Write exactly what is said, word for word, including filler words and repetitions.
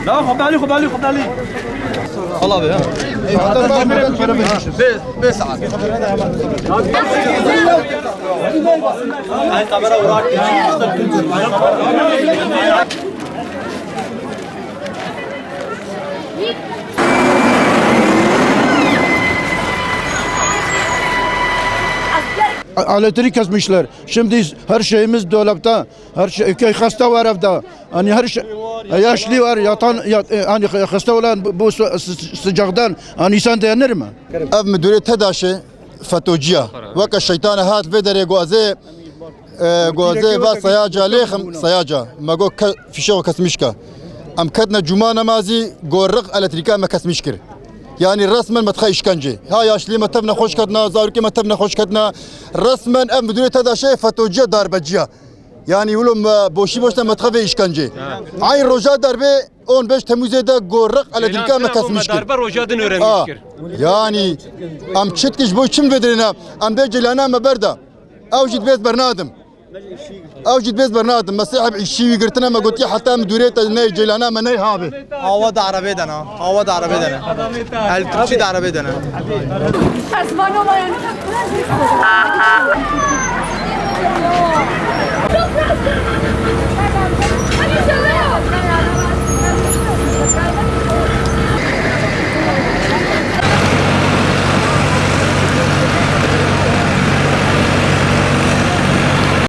لا، خب علي، خب علي، خب علي. Elektrik kesmişler. Şimdi her şeyimiz dolapta. Her şey, köy hasta var evde. Hani her şey, yaşlı var, yatan, yat, e, hani hasta olan bu, bu sı-, sı-, sıcaktan, hani insan dayanır mı? Ev müdürê TEDAŞê FETÖ'ciya. Weke şeytane hat vê derê guazê, e, guazê va sayaca lêxim, sayaca. Me got ke-, fişeğo kesmiş ke. Em ketne cuma namazî, go riq elektrîka me kesmiş kir. Yani resmen me dixe işkence. Ha yaşlî me tev nexweş ketna, zarokê me tev nexweş ketna. Resmen ev müdürê TEDAŞê FETÖ'ciya, darbeciya. Yani wilo me boşî boşna me dixe vê işkence. Eyn roja darbê on beş Temmuzê de go riq elektrîka me kesmiş kir. Darbe roja din öğrenmiş kir. Yani em çitkiş boy çim vedrêne, em bê cêlana me berda. Ew jî dibêz bernadim. Ew jî dibêz bernadim. Me seheb işî wî girtine me gotiye heta em dûrê te ney cêlana me ney habe. Awa da arabê dana. Awa da arabê dana. El Türkçü da arabê dana. Ters var ne var yani?